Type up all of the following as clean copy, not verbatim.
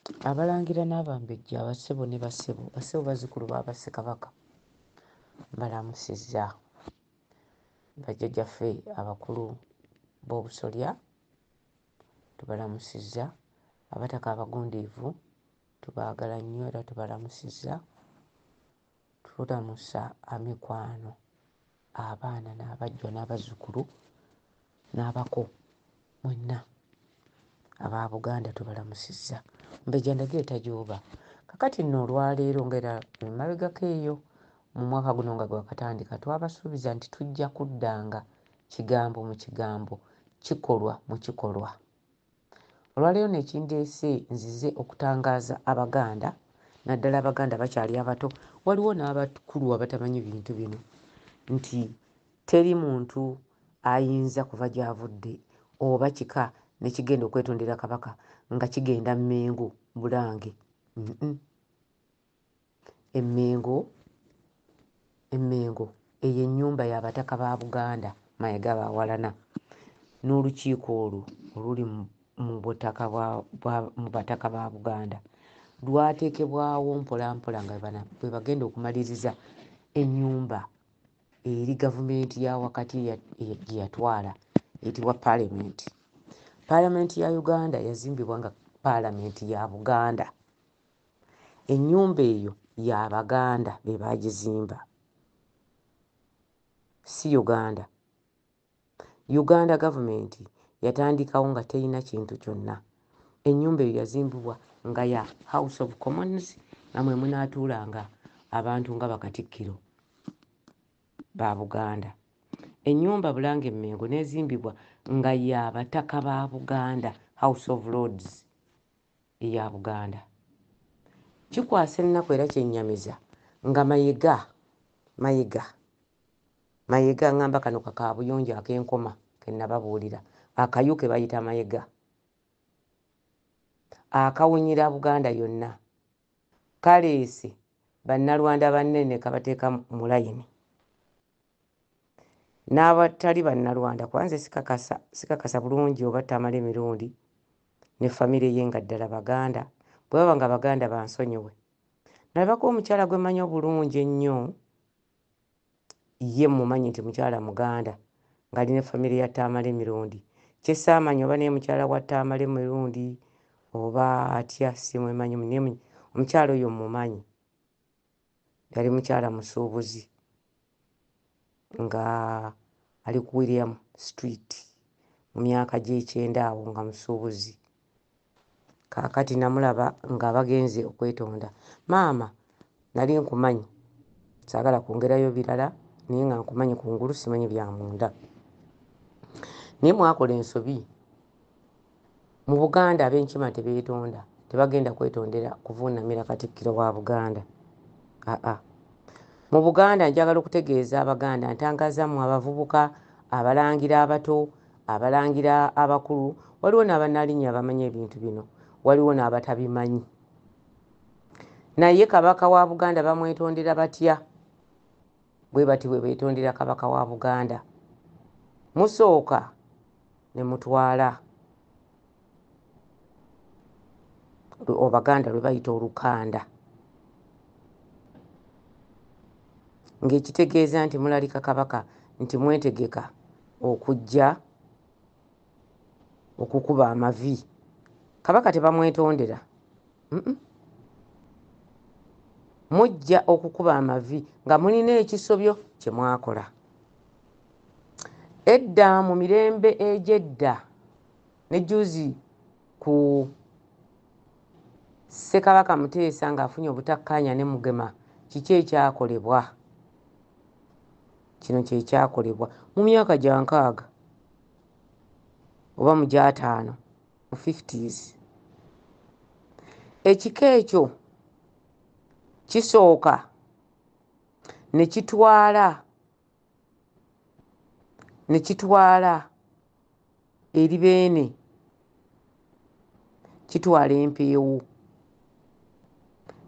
Abalangira n'Abambejja, abassebo ne bassebo, bassebo bazzukulu ba Bassekabaka, mbalamusizza. Bajjajjaffe abakulu b'obusolya tubalamusizza, Abataka abagundiivu tubaagala nnyo era tubalamusizza. Tulamusa amikwano, abaana n'abajjwa n'abazzukulu n'abako mwenna aba Buganda tubalamusizza. Mumbejja Ndagire Tajooba. Kakati nno olwaleero nga era emabegako eyo mu mwaka guno nga gwakatandika twabasuubiza nti tujja kuddanga kigambo mu kigambo, kikolwa mu kikolwa. Olwaleero nno ekindeese nzize okutangaaza Abaganda naddala Abaganda abakyali abato, waliwo n'abakulu abatamanyi bintu bino nti teri muntu ayinza kuva gy'avudde oba kika ne kigenda okwetondera Kabaka nga kigenda Mmengo Bulange. Emmengo Emmengo eyo ennyumba y'Abataka ba Buganda Mayega Bawalana n'olukiiko olwo oluli mu butaka bwa mu Bataka ba Buganda lwateekebwawo mpolampola nga bwe bagenda okumaliriza ennyumba eri gavumenti ya wakati gye yatwala eyitibwa Paalamenti. Paalamenti ya Uganda yazimbibwa nga Paalamenti ya Buganda. Ennyumba eyo ya Baganda be baagizimba, si Uganda. Uganda gavumenti yatandikawo nga terina kintu kyonna. Ennyumba eyo yazimbibwa nga ya House of Commons nga mwe munaatuulanga abantu nga Bakatikkiro ba Buganda. Ennyumba Bulange Mmengo n'ezimbibwa nga ya Bataka ba Buganda, House of Lords eya Buganda. Kikwasa ennaku era kyennyamiza nga Mayega, Mayega, Mayega ngamba kano kakaabuyonjo ak'enkoma ke nababuulira, akayu ke bayita Mayega akawunyira Buganda yonna kaleese Bannalwanda banne ne kabateeka mu layini n'abatali Bannalwanda kuba nze sikakasa, sikakasa bulungi oba Tamale Mirundi ne famire ye nga ddala Baganda. Bwe baba nga Baganda bansonyiwe. Nalabako omukyala gwe mmanyi obulungi ennyo, ye mmumanyi nti mukyala Muganda ng'ali ne famire ya Tamale Mirundi. Kye saamanya oba naye mukyala wa Tamale Mirundi oba atya simwemanyi naye omukyala oyo mmumanyi. Yali mukyala musuubuzi nga ali ku William Street mu myaka gy'ekyenda awo nga musuubuzi. Kaakati namulaba nga bagenze okwetonda. Maama nali nkumanyi, saagala kwongerayo birala naye nga nkumanyi kungulu simanyi bya munda. Naye mwakola ensobi. Mu Buganda ab'enkima tebeetonda, tebagenda kwetondera kuvuunamira Katikkiro wa Buganda. Aa. Mu Buganda njagala okutegeeza Abaganda ntangaaza mmwe abavubuka, Abalangira abato, Abalangira abakulu, waliwo n'Abannalinnya abamanyi ebintu bino, waliwo n'abatabimanyi. Naye Kabaka wa Buganda bamwetondera batya? Bwe bati bwe beetondera Kabaka wa Buganda. Musooka ne mutwala Abaganda lwe bayita olukanda ng'ekitegeeza nti mulalika Kabaka nti mwetegeka okujja okukuba amavi. Kabaka tebamwetondera. Mujja okukuba amavi nga mulina ekisobyo kye mwakola. Edda mu mirembe egy'edda ne jjuuzi ku Ssekabaka Muteesa ng'afunye obutakkaanya ne Mugema kiki ekyakolebwa? Kino kye kyakolebwa mu myaka gya nkaaga oba mu gy'ataano mu fifties. Ekika ekyo kisooka ne kitwala ne kitwala eri Beene, kitwala empeewo.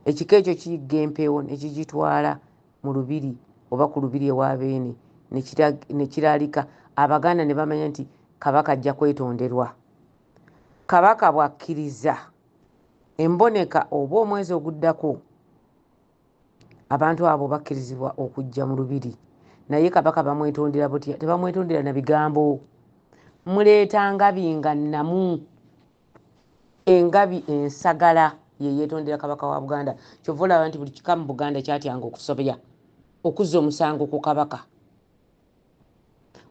Ekika ekyo kiyigga empeewo ne kigitwala mu lubiri oba ku lubiri ewa Beene ne kiraalika Abaganda ne bamanya nti Kabaka ajja kwetonderwa. Kabaka bw'akkiriza Emboneka oba omwezi oguddako abantu abo bakkirizibwa okujja mu lubiri. Naye Kabaka bamwetondera butya? Tebamwetondera na bigambo. Muleeta ngabi nga nnamu, engabi ensagala ye yeetondera Kabaka wa Buganda. Kyova olaba nti buli kika mu Buganda kyatyanga okusobya okuzza omusango ku Kabaka.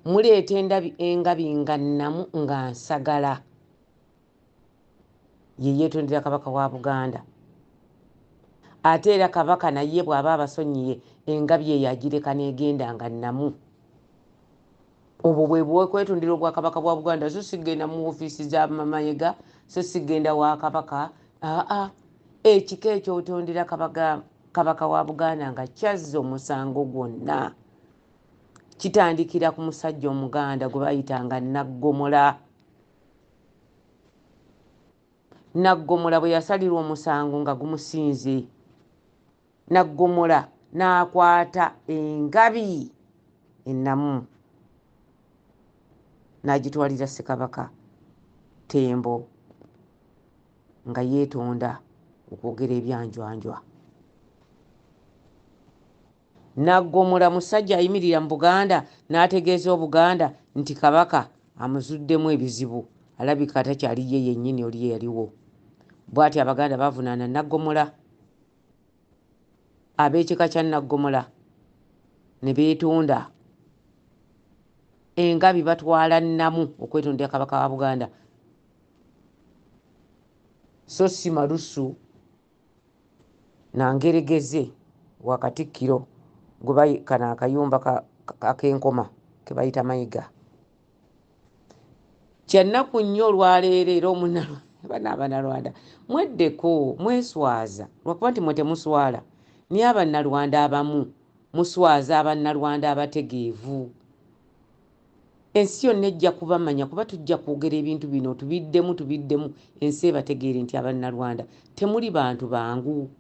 Muleeta endabi engabi nga nnamu nga nsagala ye yeetondera Kabaka wa Buganda. Ate era Kabaka naye bw'aba abasonyiye engabi eyo agireka n'egenda nga nnamu. Obwo bwe bwekwetondera obwakabaka bwa Buganda. So sigenda mu ofiisi za Mamayega, so sigenda wa Kabaka. Aa, ekika ekyotondera Kabaka wa Buganda nga kyazza omusango gwonna kitandikira ku musajja Omuganda gwe bayitanga Naggomola. Naggomola bwe yasalirwa omusango nga gumusinze, Naggomola n'akwata engabi ennamu n'agitwalira Ssekabaka Ttembo nga yeetonda okwogera ebyanjwanjwa. Naggomola musajja ayimirira mu Buganda n'ategeeza Obuganda nti Kabaka amuzuddemu ebizibu, alabika takyali ye yennyini oli eyaliwo. Bw'atyo Abaganda bavunaana Naggomola, ab'ekika kya Naggomola ne beetonda. Engabi batwala nnamu okwetondera Kabaka wa Buganda, so si malusu na ngeregeze wa Katikkiro gwe kano akayumba ak'enkoma ke bayita Mayiga. Kyannaku nnyo olwaleero era omunnalwanda Abannalwanda mweddeko, mweswaza lwakuba nti mwe temuswala, naye Abannalwanda abamu muswaza Abannalwanda abategeevu. Ensi yonna ejja kubamanya kuba tujja kwogera ebintu bino tubiddemu tubiddemu, ensi ebategeere nti Abannalwanda temuli bantu bangu.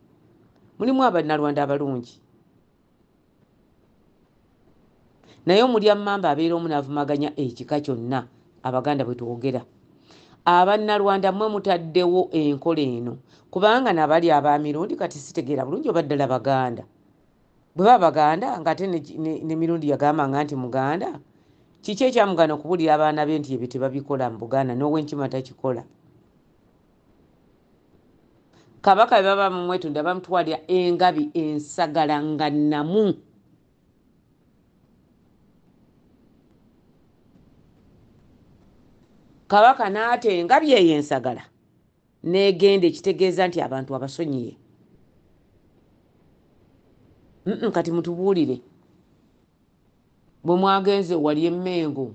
Mulimu Abannalwanda abalungi, naye omulya mmamba abeera omu n'avumaganya ekika kyonna. Abaganda bwe twogera, Abannalwanda mmwe mutaddewo enkola eno, kubanga nabali aba Mirundi kati sitegeera bulungi oba ddala Baganda. Bwe baba Baganda ng'ate ne Mirundi yagambanga nti Muganda, kiki ekyamugaana okubuulira abaana be nti ebyo tebabikola mu Buganda n'owenkima takikola? Kabaka bwe baba bamwetonda bamutwalira engabi ensagala nga nnamu. Kabaka n'ata engabi eyo ensagala n'egenda, ekitegeeza nti abantu abasonyiye. Kati mutubuulire, bwe mwagenze wali Emmengo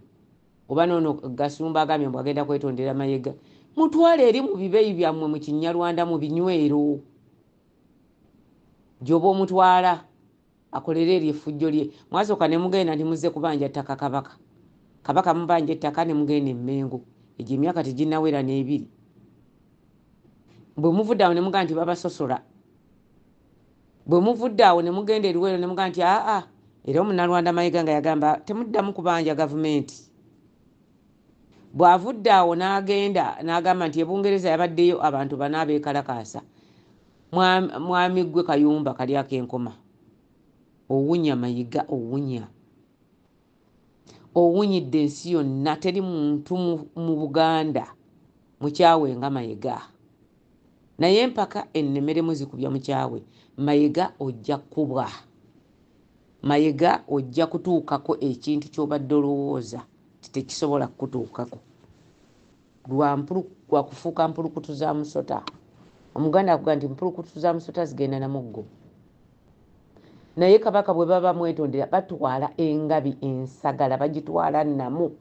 oba noono Gasumba agambye mbu agenda kwetondera Mayega, mutwale eri mu bibeeyi byammwe mu Kinnyalwanda mu binywero gy'oba omutwala akolere eri effujjo lye. Mwasooka ne mugenda nti muzze kubanja ttaka Kabaka. Kabaka mubanja ettaka ne mugenda Emmengo, egyo emyaka teginnawera n'ebiri. Bwe muvudde awo ne mugamba nti babasosola. Bwe muvudde awo ne mugenda e Luweero ne mugamba nti aa, era Omunnalwanda Mayiga nga yagamba temuddamu kubanja gavumenti. Bw'avudde awo n'agenda n'agamba nti e Bungereza yabaddeyo abantu bana abeekalakaasa. Mwami ggwe Kayumba kali ak'enkoma, owunya Mayiga, owunya. Owunyidde ensi yonna, teri muntu mu Buganda mukyawe nga Mayiga. Naye empaka ennemeremu zikubya mukyawe. Mayiga ojja kkubwa. Mayiga ojja kutuukako ekintu ky'obadde olowooza nti tekisobola kukutuukako. Lwa kufuuka mpulukutu za musota. Omuganda akugamba nti mpulukutu za musota zigenda na muggo. Naye Kabaka bwe baba bamwetondera batwala engabi ensagala, bagitwala nnamu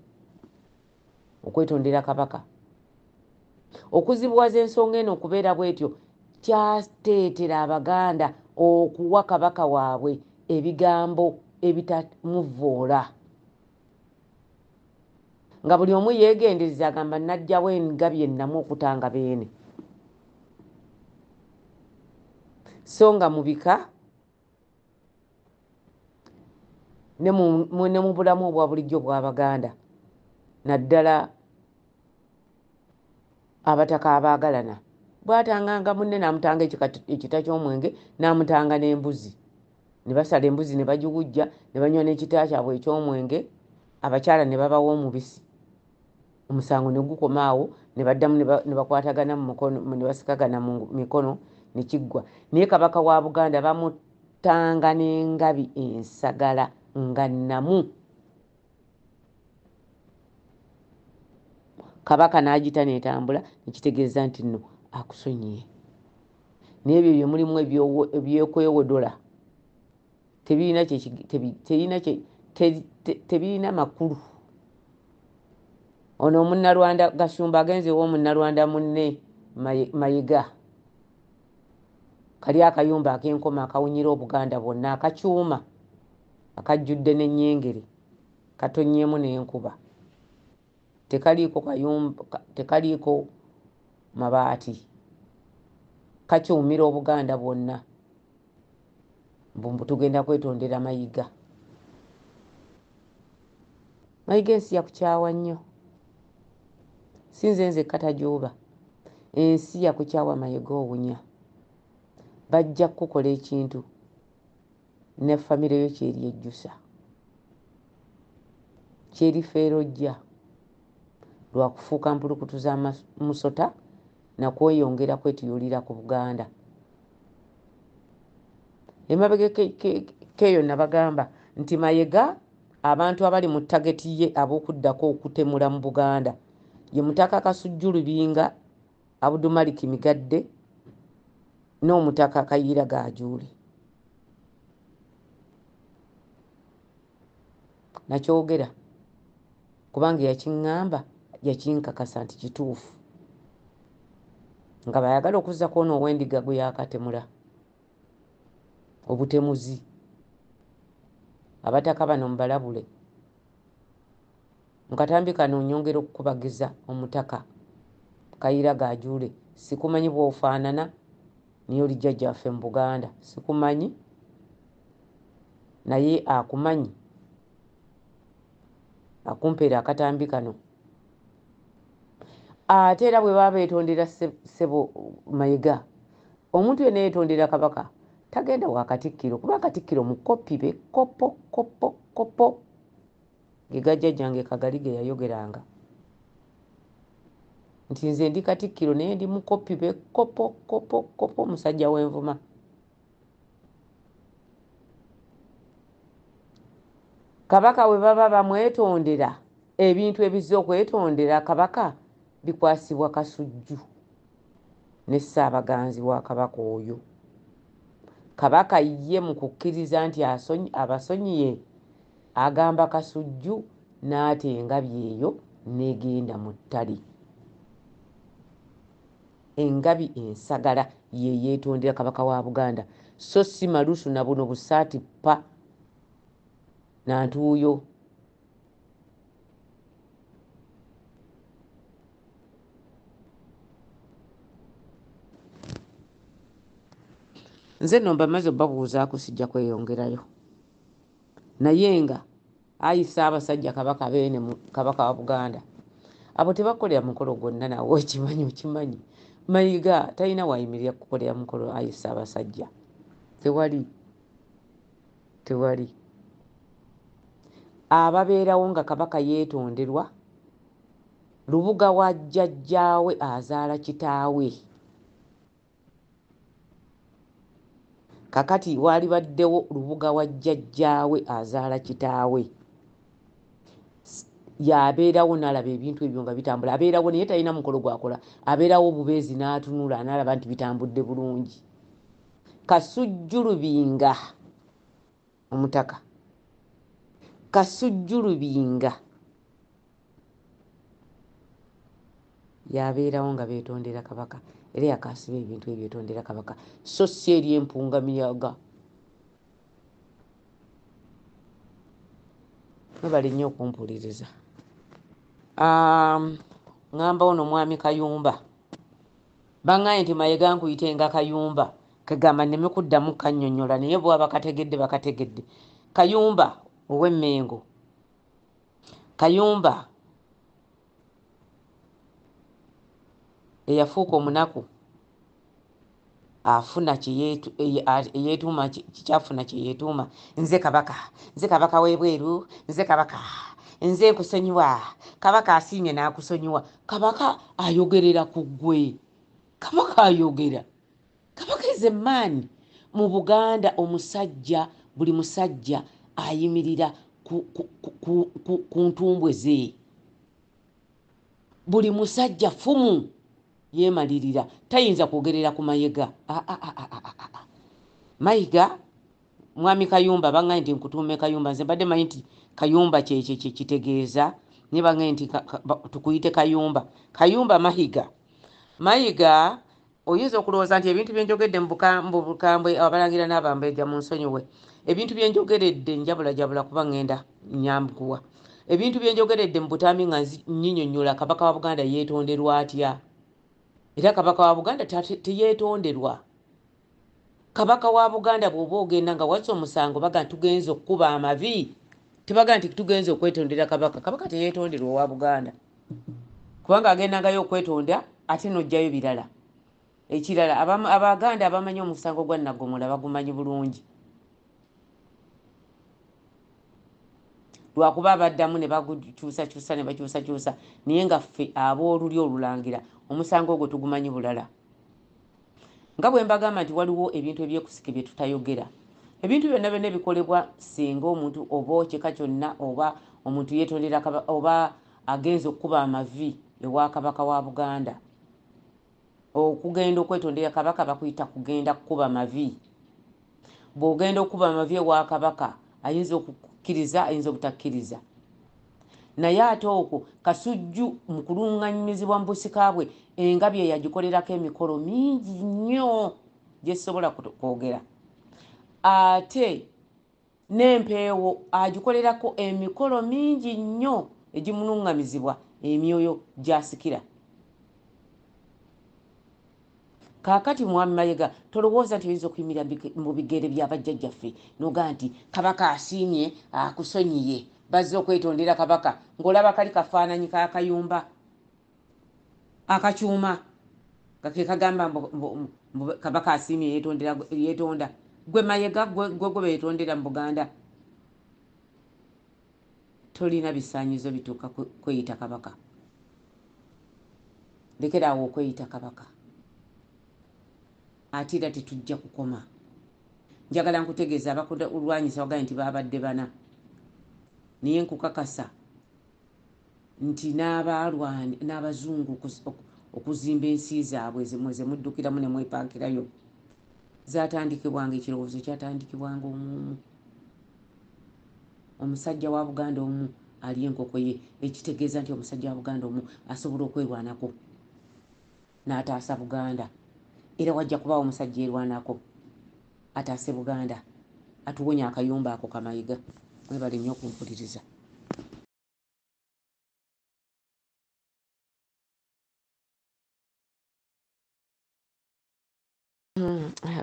okwetondera Kabaka. Okuzibuwaza ensonga eno okubeera bw'etyo kyateetera Abaganda okuwa Kabaka waabwe ebigambo ebitamuvvoola. Nga buli omu yeegendereza agamba najjawo engabi ennamu okutanga beene. So nga mu bika ne mu bulamu obwa bulijjo bw'Abaganda, naddala abataka abaagalana, Bw'atanganga munne n'amutanga ekita ky'omwenge, n'amutanga n'embuzi. Ne basala embuzi ne bagiwujja, ne banywa n'ekita kyabwe eky'omwenge, abakyala ne babawa omubisi. Omusango ne gukoma awo, ne baddamu ne bakwatagana mu mukono, ne basikagana mu mikono, ne kiggwa. Naye Kabaka wa Buganda bamutanga n'engabi ensagala nga nnamu. Kabaka n'agita n'etambula, nekitegeeza nti nno akusonyiye. Naye ebyo bye mulimu ebyokwewodola tebirina makulu. Ono omunnalwanda Gashumba agenze ew'omunnalwanda munne Mayiga, kali akayumba ak'enkoma akawunyira Obuganda bwonna, akakyuma akajjudde n'ennyengere, katonnyemu n'enkuba, tekaliiko kayumba, tekaliiko mabaati, kakyumira Obuganda bwonna. Mbu tugenda kwetondera Mayiga. Mayiga ensi yakukyawa nnyo, si nze nzekka tajuuba, ensi yakukyawa Mayiga owunya. Bajja kukukola ekintu ne famire yo kyeryejjusa, kyerifeera ojja lwakufuuka mpulukutu za musota nakweyongera kwetuyulira ku Buganda. Emabega keeyo nabagamba nti Mayiga abantu abali mu tageti ye ab'okuddako okutemula mu Buganda ye Mutaka Kasujju Lubinga, Abudumaliki Migadde n'Omutaka Kayiira Gajuule. Nakyogera kubanga yakiŋŋamba, yakinkakasa nti kituufu, nga bayagala okuzzako ono ow'endiga gwe yakatemula obutemuzi. Abataka bano mubalabule. Mu katambi kano nyongera okukubagiza Omutaka Kayiira Gajuule. Sikumanyi bw'ofaanana, naye oli jjajjaffe mu Buganda. Sikumanyi, naye akumanyi akumpeera akatambi kano. Ate era bwe baba beetondera ssebo Mayiga, omuntu yenna yeetondera Kabaka tagenda wa Katikkiro, kuba Katikkiro mukopi be kopo kopo kopo ge gajjajjange Kagali ge yayogeranga nti nze ndi Katikkiro naye ndi mukopi be kopo kopo kopo, musajja w'envuma. Kabaka bwe baba bamwetondera ebintu ebizze okwetondera Kabaka bikwasibwa Kasujju ne Ssaabaganzi wa Kabaka oyo. Kabaka ye mu kukkiriza nti abasonyiye agamba Kasujju n'ata engabi eyo n'egenda mu ttale. Engabi ensagala ye yeetondera Kabaka wa Buganda, so si malusu na buno busaati ppa na ntuuyo. Nze nno mbamaze obbabuuzaako, sijja kweyongerayo. Naye nga ayi Ssaabasajja Kabaka Beene, Kabaka wa Buganda, abo tebakolera mukolo gwonna, nawe okimanyi, okimanyi. Mayiga talina wayimirira kukolera mukolo ayi Ssaabasajja. Tewali, tewali. Ababeerawo nga Kabaka yeetonderwa, lubuga wa jjajjaawe azaala kitaawe. Kakati waalibaddewo lubuga wa jjajjaawe azaala kitaawe, yabeerawo n'alaba ebintu ebyo nga bitambula. Abeerawo naye talina mukolo gwakola, abeerawo obubeezi n'atunula n'alaba nti bitambudde bulungi. Kasujju Lubinga Omutaka, Kasujju Lubinga yabeerawo nga beetondera Kabaka, era yakasiba ebintu ebyetondera Kabaka, so si eri empungamiyaga. Mwebale nnyo okumpuliriza. Ŋŋamba ono mwami Kayumba, baŋŋambye nti Mayiga nkuyitenga Kayumba, kegamba nneme kuddamu kannyonnyola, naye bw'aba kategedde bakategedde. Kayumba ow'Emmengo, Kayumba eyafuuka omunaku afuna kyeyeetuuma kyafuna kyeyeetuuma nze kabaka, nze kabaka w'ebweru, nze kabaka, nze nkusonyiwa. Kabaka asiimye n'akusonyiwa. Kabaka ayogerera ku ggwe, kabaka ayogera. Kabaka is a man. Mu Buganda omusajja, buli musajja ayimirira ku ntumbwe ze. Buli musajja fumu yeemalirira, tayinza kwogerera ku Mayiga. Mayiga mwami Kayumba baŋŋambye nti nkutuume Kayumba, nze mbadde manyi nti Kayumba kyekyo kye kitegeeza, naye baŋŋambye nti tukuyite Kayumba. Kayumba Mayiga. Mayiga oyinza okulowooza nti ebintu bye njogedde mu bukambwe abalangira n'abambejja mu nsonyiwe. Ebintu bye njogeredde njabulajabula kuba ŋŋenda nyambukuwa. Ebintu bye njogeredde mu butambi nga nnyinyonnyola Kabaka wa Buganda yeetonderwa atya. Era Kabaka wa Buganda teyeetonderwa. Kabaka wa Buganda bw'oba ogenda nga wazza omusango baga nti tugenze okukuba amavi, tebaga nti tugenze okwetondera Kabaka. Kabaka teyeetonderwa owa Buganda, kubanga agendangayo okwetonda ate n'oggyayo birala. Ekirala, Abaganda abamanyi omusango gwa Naggomola bagumanyi bulungi, lwakuba abaddamu ne bagukyusakyusa ne bakyusakyusa, naye nga ffe ab'olulyo olulangira omusango ogwo tugumanyi bulala. Nga bwe mbagamba nti waliwo ebintu ebyekusike bye tutayogera. Ebintu byonna byonna ebikolebwa singa omuntu oba ekika kyonna oba omuntu yeetondera oba agenze okukuba amavi ewa Kabaka wa Buganda. Okugenda okwetondera Kabaka bakuyita kugenda kukuba mavi. Bw'ogenda okukuba amavi ewa Kabaka ayinza okukkiriza, ayinza obutakkiriza. Naye ate okwo Kasujju mu kuluŋŋanyizibwa mu busika bwe engabi eyagikolerako emikolo mingi nnyo gye sisobola kwogera. Ate n'empeewo agikolerako emikolo mingi nnyo egimuluŋŋamizibwa emyoyo gy'asikira. Kaakati Mwami Mayiga tolowooza nti oyinza okuyimirira mu bigere bya bajjajjaffe n'ogamba nti Kabaka asiimye akusonyiye, bazze okwetondera Kabaka ng'olaba kali kafaananyi k'akayumba akakyuma nga ke kagamba mbu Kabaka asiimye yeetonda. Gwe Mayiga gwe gwe beetondera mu Buganda, tolina bisaanyizo bituuka kweyita Kabaka. Lekeraawo okweyita Kabaka. Ate era tetujja kukoma. Njagala nkutegeeza abakulwanyisa wagambye nti baabadde bana, naye nkukakasa nti n'abazungu okuzimba ensi zaabwe mwe ze muddukiramu ne mwepankirayo zaatandikibwanga, ekirowoozo kyatandikibwanga omuomu. Omusajja wa Buganda omu ali enkoko ye, ekitegeeza nti omusajja wa Buganda omu asobola okwerwanako n'ataasa Buganda. Era wajja kubaawo omusajja erwanako ataase Buganda, atuwonya akayumba ako Kamayiga. Mwebale nnyo okumpuliriza.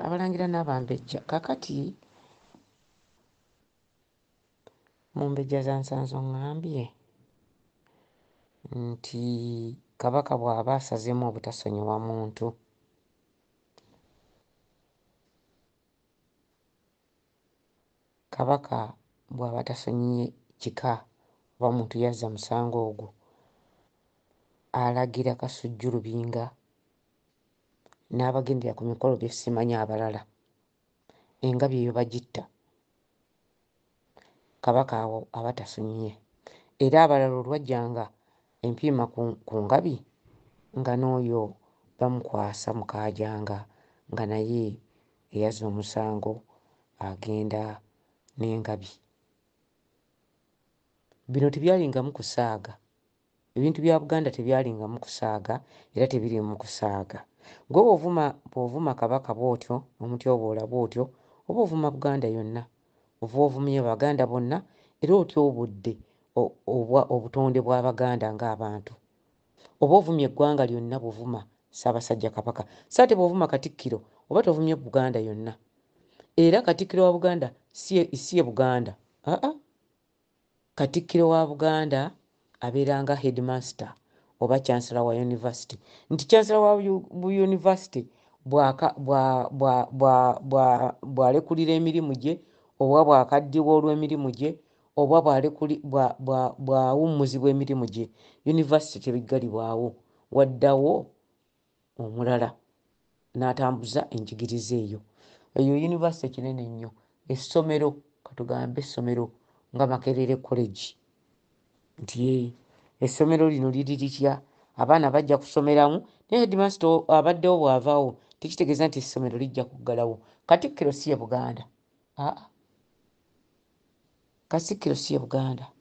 Abalangira n'abambejja kakati mumbejja za nsanzo ŋŋambye nti Kabaka bw'aba asazeemu obutasonyiwa muntu, Kabaka bw'aba tasonyiye kika oba muntu yazza musango ogwo, alagira Kasujju Lubinga n'abagendera ku mikolo bye simanyi abalala, engabi eyo bagitta. Kabaka awo aba tasonyiye. Era abalala olwajjanga empiima ku ngabi nga n'oyo bamukwasa Mukaajanga nga naye eyazza omusango agenda n'engabi. Bino tebyalingamu kusaaga. Ebintu bya Buganda tebyalingamu kusaaga era tebiriimu kusaaga. Gwe bw'ovuma Kabaka bw'otyo, omutyoboola bw'otyo, oba ovuma Buganda yonna, ova ovumye Baganda bonna era otyobodde obutonde bw'Abaganda ng'abantu. Oba ovumye eggwanga lyonna bw'ovuma Ssaabasajja Kabaka. So ate bw'ovuma Katikkiro oba tovumye Buganda yonna. Era Katikkiro wa Buganda si ye Buganda. Aa, Katikkiro wa Buganda abeera nga headmaster oba chancellor wa university. Nti chancellor wa university bw'alekulira emirimu gye oba bw'akaddiwa olw'emirimu gye oba bw'awummuzibwa emirimu gye, yunivasite tebiggalibwawo, waddawo omulala n'atambuza enjigiriza eyo. Eyo yunivasite kinene nnyo. Essomero, katugambe essomero nga Makerere College, nti essomero lino liri litya, abaana bajja kusomeramu, naye headmaster abaddewo bw'avaawo tekitegeeza nti essomero lijja kuggalawo. Katikkiro si ye Buganda, aa, Katikkiro si ye Buganda.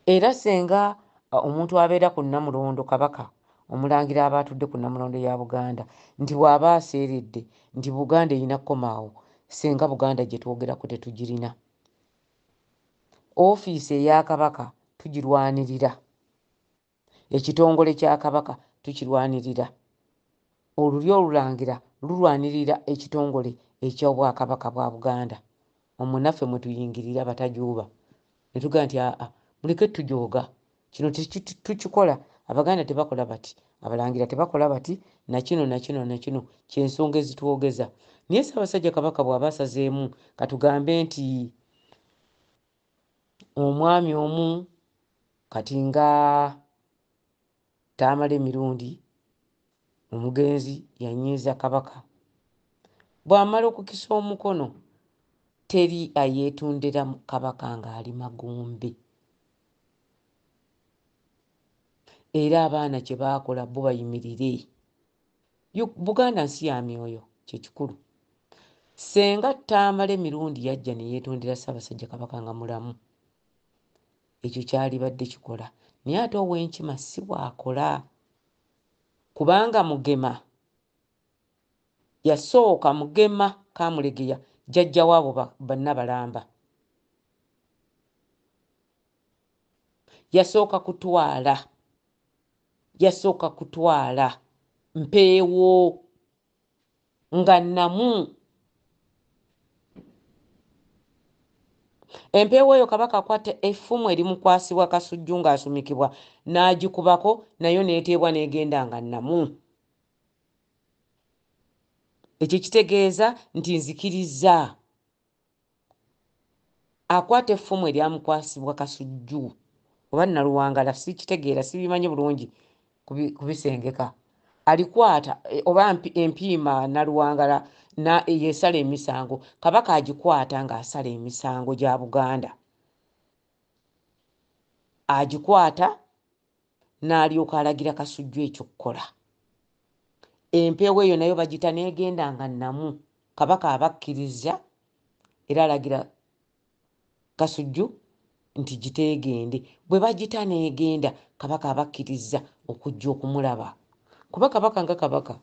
Era senga omuntu abeera ku Nnamulondo, Kabaka omulangira aba atudde ku Nnamulondo ya Buganda, nti bw'aba aseeredde nti Buganda erina kukomaawo, senga Buganda gye twogerako tetugirina. Ofiisi eya Kabaka tugirwanirira, ekitongole kya Kabaka tukirwanirira, olulyo olulangira lulwanirira ekitongole eky'Obwakabaka bwa Buganda. Omwo naffe mwe tuyingirira batajuuba ne tugamba nti aa, muleke tujooga, kino tukikola. Abaganda tebakola bati, Abalangira tebakola bati, nakino nakino nakino, kyensonga ezitwogeza. Naye Ssaabasajja Kabaka bw'aba asazeemu, katugambe nti omwami omu kati nga Tamale Mirundi omugenzi yanyiiza Kabaka, bw'amala okukisa omukono teri ayeetondera Kabaka ng'ali magombe. Era abaana kye baakola bo bayimirire. Buganda nsi ya myoyo, kyekikulu. Senga Tamale Mirundi yajja ne yeetondera Ssaabasajja Kabaka nga mulamu, ekyo kyalibadde kikola. Naye ate ow'enkima si bw'akola, kubanga Mugema yasooka, Mugema Kamulegeya jjajja waabo bannabalamba yasooka kutwala, yasooka kutwala mpeewo nga nnamu. Empeewo eyo Kabaka akwata effumu erimukwasibwa Kasujju ng'asumikibwa, n'agikubako nayo n'eteebwa n'egenda nga nnamu. Ekyo kitegeeza nti nzikiriza akwata effumu eryamukwasibwa Kasujju oba Naluwangala, sikitegeera, sibimanyi bulungi kubisengeka. Alikwata oba empiima Naluwangala yesala emisango, Kabaka agikwata ng'asala emisango gya Buganda, agikwata n'alyoka alagira Kasujju ekyokukola. Empeewo eyo nayo bagita n'egenda nga nnamu. Kabaka abakkiriza era alagira Kasujju nti giteegende. Bwe bagita n'egenda, Kabaka abakkiriza okujja okumulaba, kuba Kabaka nga Kabaka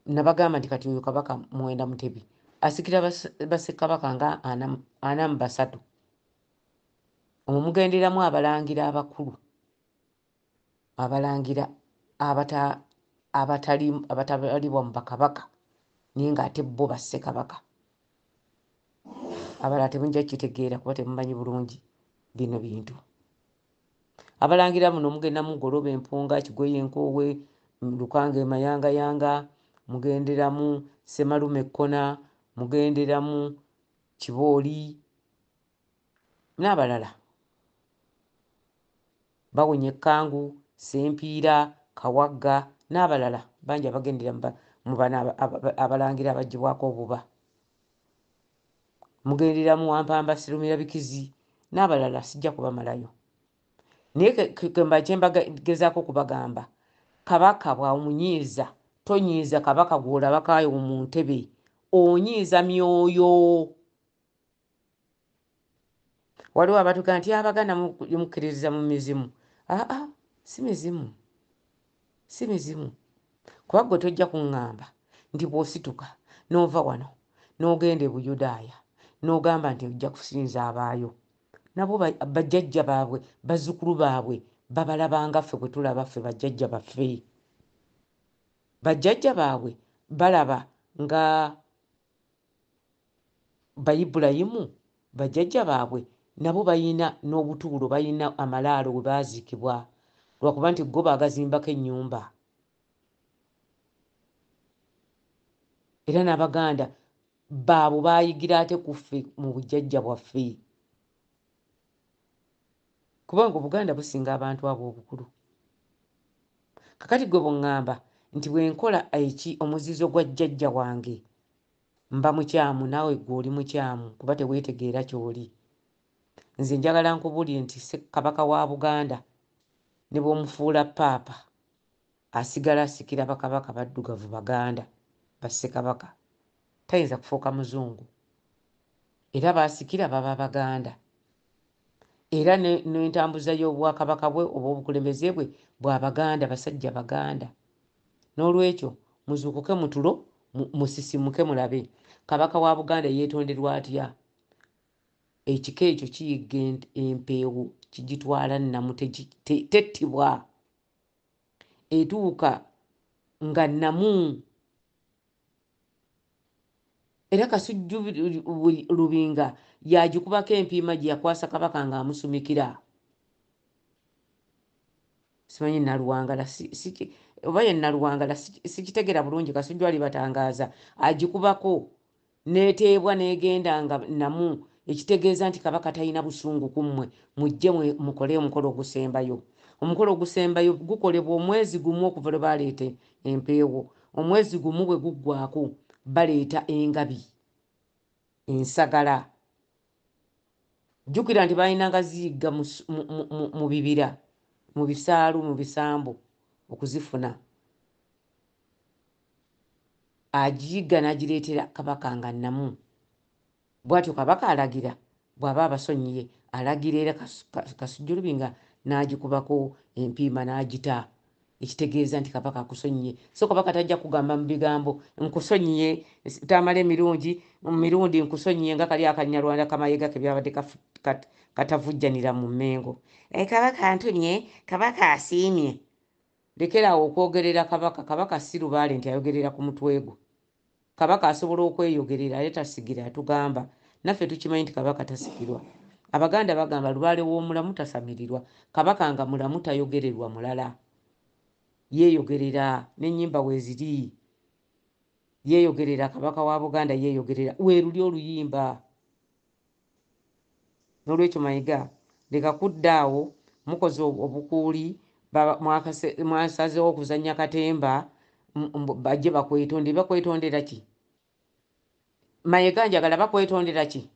nabagamba nti kati oyo Kabaka Muwenda Mutebi asikira bassekabaka nga 43. Omwo mugenderamu abalangira abakulu, abalangira abatabalibwa mu bakabaka naye ng'ate bo bassekabaka. Abalala temujja kukitegeera kuba temumanyi bulungi bino bintu. Abalangira muno mugendamu Goloba Empunga, Kigoye Enkoowe, Lukanga Emayangayanga, mugenderamu Semalume Ekkona, mugenderamu Kibooli n'abalala. Bawunya Ekkangu, Sempiira, Kawagga n'abalala bangi abagendera mu bano abalangira abaggyibwako obuba. Mugenderamu Wampamba Sirumira Bikizi n'abalala, sijja kubamalayo. Naye kye mbagezaako okubagamba, Kabaka bw'omunyiiza, tonyiiza Kabaka gw'olabako ayo mu ntebe, onyiiza myoyo. Waliwo abatugaa nti Abaganda mukkiririza mu mizimu. Aa, si mizimu, si mizimu. Kuba ggwe tojja kuŋŋamba nti bw'osituka n'ova wano n'ogenda e Buyudaaya n'ogamba nti ojja kusinza abaayo, nabo bajjajja baabwe, bazzukulu baabwe babalabanga ffe bwe tulaba ffe bajjajja baffe. Bajjajja baabwe balaba nga Bayibulayimu, bajjajja baabwe nabo bayina n'obutuulo, bayina amalaalo we baaziikibwa, lwakuba nti go baagazimbako ennyumba. Era n'Abaganda baabo baayigira ate ku ffe mu bujjajja bwaffe. Kubanga Obuganda businga abantu abo obukulu. Kakati gwe bw'oŋŋamba nti bwe nkola eki omuzizo gwa jjajja wange mba mukyamu naawe gwe oli mukyamu kuba teweetegeera ky'oli. Nze njagala nkubuulire nti Kabaka wa Buganda ne bw'omufuula Paapa asigala asikira Bakabaka baddugavu Baganda ba Ssekabaka. Tayinza kufuuka Muzungu. Era b'asikira baba Baganda. Era n'entambuza y'Obwakabaka bwe oba obukulembeze bwe bwa Baganda, basajja Baganda. N'olwekyo muzuukuke mu tulo musisimuke mulabe. Kabaka wa Buganda yeetonderwa atya? Ekika ekyo kiyigga empeewo kigitwala nnamu tettibwa. Etuuka nga nnamu. Era Kasujju Lubinga y'agikubako empiima gye yakwasa Kabaka ng'amusumikira. Simanyi Naluwangala oba ye Naluwangala sikitegera bulungi Kasujju alibatangaaza agikubako n'eteebwa n'egenda nga nnamu ekitegeeza nti Kabaka talina busungu ku mmwe mujje mukole omukolo ogusembayo. Omukolo ogusembayo gukolebwa omwezi gumu okuva lwe baleeta empeewo. Omwezi gumu bwe guggwaako baleeta engabi ensagala. Jjukira nti baalinanga ziyigga mu bibira, mu bisaalu, mu bisambu okuzifuna. Agiyigga n'agireetera Kabaka nga nnamu. Bw'atyo Kabaka alagira, bw'aba abasonyiye, alagira era Kasujju Lubinga n'agikubako empiima n'agita, ekitegeeza nti Kabaka akusonyiye. So Kabaka tajja kugamba mu bigambo nkusonyiye, Tamale Mirungi, Mirundi nkusonyiye nga kali Akanyarwanda kamayega ke byabadde katavujjanira mu Mmengo. Kabaka antumye, Kabaka asiimye. Lekera awo okwogerera Kabaka. Kabaka si lubaale nti ayogerera ku mutwe gwo. Kabaka asobola okweyogerera ate tasigira atugamba. Naffe tukimanyi nti Kabaka tasikirwa. Abaganda bagamba lubaale w'omulamu tasamirirwa. Kabaka nga mulamu tayogererwa mulala. Yeeyogerera n'ennyimba weeziri. Yeeyogerera Kabaka wa Buganda yeeyogerera. Weeruli oluyimba. Nolwekyo Mayiga leka kudda awo mukoze obukuuli mwasazeewo okuzannya katemba bajje bakwetonde bakwetondera ki? Mayega njagala bakwetondera ki?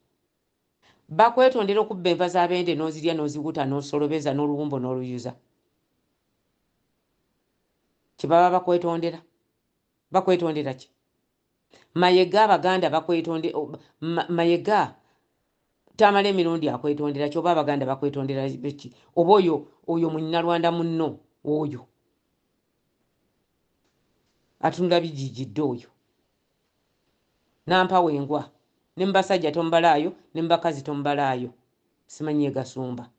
Bakwetondera okubba enva z'abende n'ozirya n'oziwuta n'osolobeza n'oluwumbo n'oluyuza kyebaba bakwetondera bakwetondera ki? Mayega abaganda bakwetonde Mayega Tamale Emirundi akwetondera ki oba abaganda bakwetondera ki oba oyo oyo munyarwanda munno oyo atunula bijijidde oyo nampawa engwa ne mubasajja tomubalaayo ne mubakazi tomubalaayo simanyi yegasumba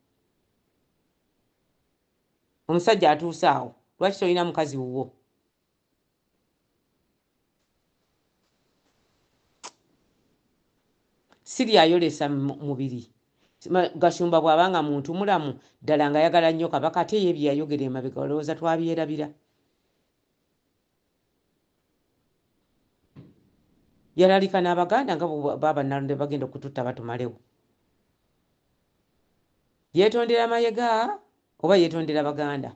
omusajja atuuse awo lwaki tolina mukazi wuwo Siri ayolesa mubiri. Gashumba bw'aba nga muntu mulamu ddala ng'ayagala nnyo Kabaka ate ye bye yayogera emabega olowooza twabyerabira? Yalalika n'Abaganda nga bwe Bannalonde bagenda okututta batumalewo. Yeetondera Mayega oba yeetondera Baganda?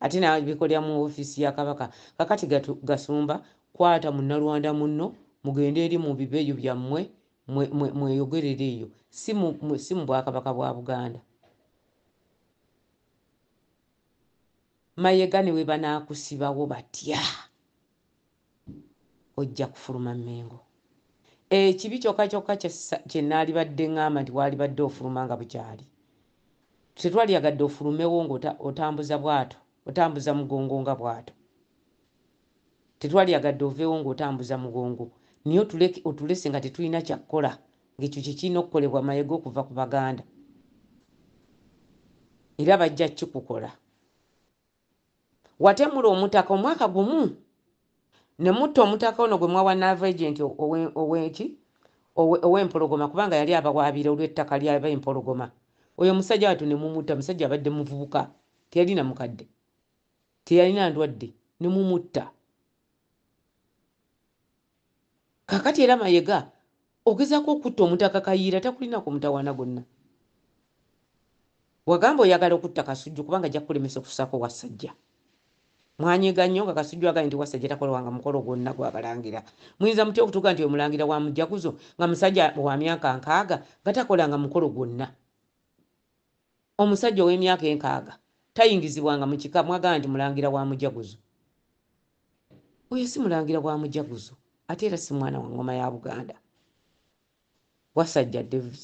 Ate n'abikolera mu ofiisi ya Kabaka. Kakati Gasumba kwata Munnalwanda munno mugende eri mu bibeeyo byammwe mweyogerere eyo si mu Bwakabaka bwa Buganda. Mayega ne bwe banaakusibawo batya ojja kufuluma Mmengo. Ekibi kyokka kyokka kye naalibadde ŋŋamba nti waalibadde ofuluma nga bukyali. Tetwalyagadde ofulumewo ng'otambuza bwato, otambuza mugongo nga bwato. Tetwalyagadde oveewo ng'otambuza mugongo naye otulese nga tetulina kya kukola ng'ekyo kye kirina okukolebwa Mayega okuva ku Baganda. Era bajja kukikukola. Watemula omutaka omwaka gumu ne mutta omutaka ono gwe mwawa Navagent oweki ow'empologoma kubanga yali abawaabira olw'ettaka ly'ab'empologoma. Oyo omusajja wattu ne mumutta, musajja abadde muvubuka, teyalina mukadde, teyalina ndwadde, ne mumutta. Kakati era Mayega ogezaako okutta omutaka Kayiira takulinako mutawaana gwonna. Wagamba oyagala okutta Kasujju kubanga ajja kukulemesa okusaako Wassajja. Mwanyiga nnyo nga Kasujju agambye nti Wassajja takolwanga mukolo gwonna gwa Balangira. Muyinza mutya okutuuka nti oyo Mulangira wa mujaguzo nga musajja wa myaka 60 nga takolanga mukolo gwonna? Omusajja ow'emyaka enkaaga tayingizibwanga mu kika mwagamba nti Mulangira wa mujaguzo. Oyo si Mulangira wa mujaguzo ate era si mwana wa ngoma ya Buganda. Wasajja David.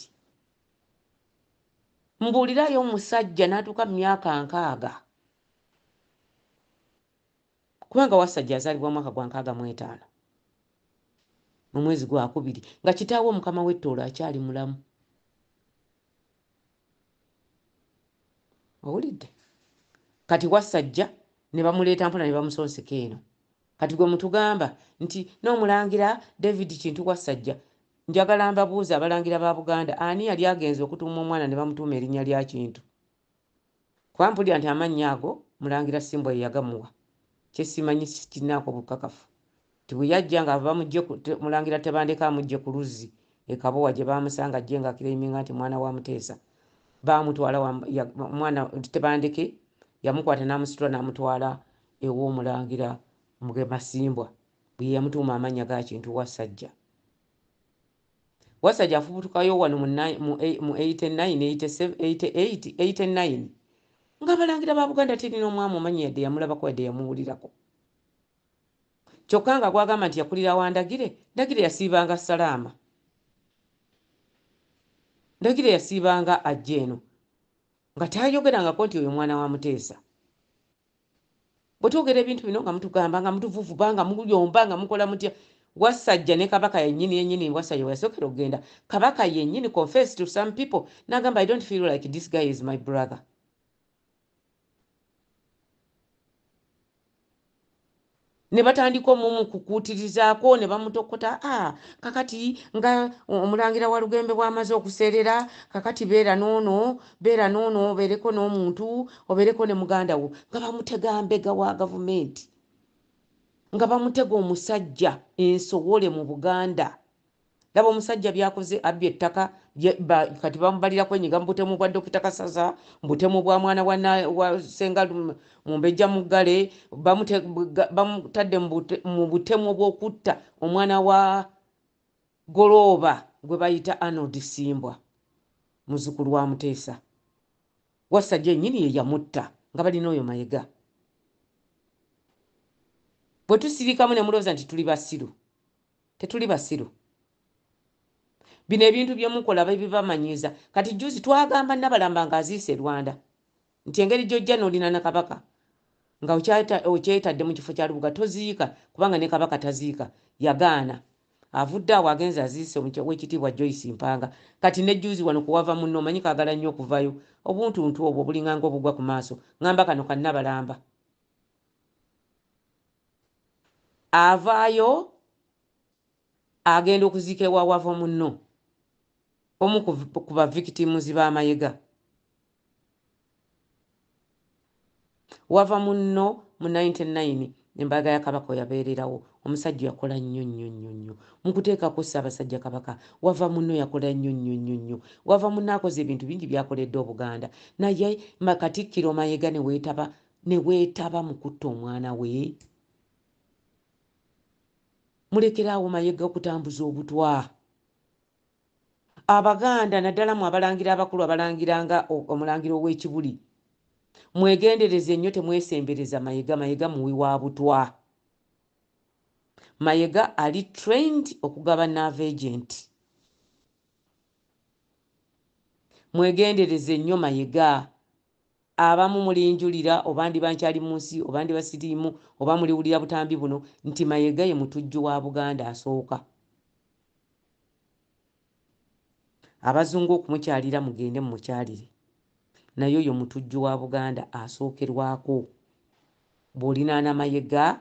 Mbuulirayo omusajja n'atuuka mu myaka 60 kubanga Wasajja azaalibwa mwaka gwa 65 mu mwezi gwakubiri nga kitaawe omukama w'Ettoolo akyali mulamu. Owulidde? Kati Wasajja ne bamuleeta mpola ne bamusonseka eno. Kati gwe mutugamba nti n'omulangira David Kintu Wasajja, njagala mbabuuza abalangira ba Buganda, ani yali agenze okutuuma omwana ne bamutuuma erinnya lya Kintu? Kuba mpulira nti amannya ago Mulangira Simbwa ye yagamuwa, kye simanyi sikirinaako bukakafu. Nti bwe yajja nga bamugye Mulangira Tebandeke amugye ku luzzi e Kabowa gye baamusanga ajje nga akireyiminga nti mwana wa Muteesa. Baamutwala omwana Tebandeke yamukwata n'amusitula n'amutwala ew'omulangira Mugema Simbwa bwe yamutuuma amannya ga Kintu Wasajja. Wasajja afubutukayo wano mu 89, 88, 89 ng'abalangira ba Buganda terina omwami omanyi yadde yamulabako yadde yamuwulirako. Kyokka nga gwagamba nti yakulira wa Ndagire, Ndagire yasiibanga Salaama. Ndagire yasiibanga ajja eno nga tayogerangako nti oyo mwana wa Muteesa. Bwe twogera ebintu bino nga mutugamba nga mutuvuvuba nga muyomba nga mukola mutya. Wasajja ne Kabaka yennyini yennyini, Wasajja we yasookera okugenda, Kabaka yennyini confess to some people n'agamba, "I don't feel like this guy is my brother." Ne batandika omumukukuutirizaako ne bamutokota, ah, kakati nga omulangira wa Lugembe bw'amaze okuseerera, kakati beera n'ono, beera n'ono, obeereko n'omuntu, obeereko ne muganda wo, nga bamutega mbega wa gavumenti, nga bamutega omusajja ensowole mu Buganda. Laba omusajja byakoze, abbye ettaka, kati bamubalira kwenyiga mu butemu bwa Dokita Kasaza, mu butemu bwa mwana wa Senga Mumbejja Muggale, bamutadde mu butemu obw'okutta omwana wa Golooba gwe bayita Arnold Simbwa, muzzukulu wa Muteesa. Wasajja yennyini ye yamutta nga balina oyo Mayega. Bwe tusirikamu ne mulowooza nti tuli basiru, tetuli basiru. Bino ebintu bye mukola bibamanyiiza. Kati jjuuzi twagamba Nabalamba ng'aziise e Rwanda nti engeri gy'ojja n'olina na Kabaka nga okyetadde mu kifo kya Lubuga toziika kubanga ne Kabaka taziika, yagaana. Avudde awo agenze aziise Oweekitiibwa Joyce Mpanga. Kati ne jjuuzi wano kuwava munno omanyi kaagala nnyo okuvayo obuntuntu obwo obulinganga obugwa ku maaso, ŋŋamba kano ka Nabalamba. Avaayo agenda okuziika ewa wava munno omu ku ba victims ba Mayega. Wava munno mu 99 embaga ya Kabaka yabeererawo. Omusajja yakola nnyo nnyo nnyo nnyo mu kuteekako Ssaabasajja Kabaka. Wava munno yakola nnyo nnyo nnyo nnyo. Wava munno akoze ebintu bingi byakoledde Obuganda, naye Katikkiro Mayega ne weetaba mu kutta omwana we. Mulekeraawo Mayega okutambuza obutwa. Abaganda naddala mu abalangira abakulu, abalangira nga omulangira ow'Ekibuli, mwegendereze nnyo, temwesembereza Mayega. Mayega muwi wa butwa. Mayega ali trained okugaba nerve agent. Mwegendereze nnyo Mayega. Abamu mulinjulira oba ndiba nkyali mu nsi oba ndiba siriimu oba muliwulira butambi buno nti Mayega ye mutujju wa Buganda asooka. Abazungu okumukyalira mugende mumukyalire, naye oyo mutujju wa Buganda asookerwako. Bw'olinaana Mayega,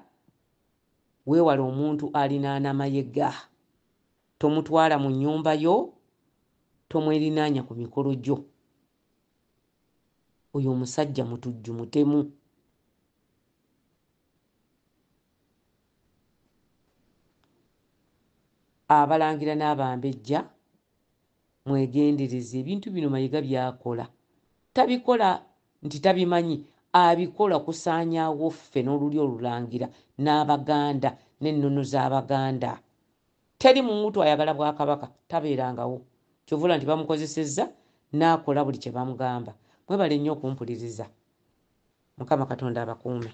weewale omuntu alinaana Mayega, tomutwala mu nnyumba yo, tomwerinaanya ku mikolo gyo. Oyo omusajja mutujju, mutemu. Abalangira n'abambejja mwegendereze ebintu bino Mayiga by'akola. Tabikola nti tabimanyi, abikola kusaanyaawo ffe n'olulyo olulangira n'Abaganda n'ennono z'Abaganda. Teri muntu ayagala Bwakabaka, tabeerangawo. Ky'ova olaba nti bamukozesezza n'akola buli kye bamugamba. Mwebale nnyo okumpuliriza. Mukama Katonda abakuume.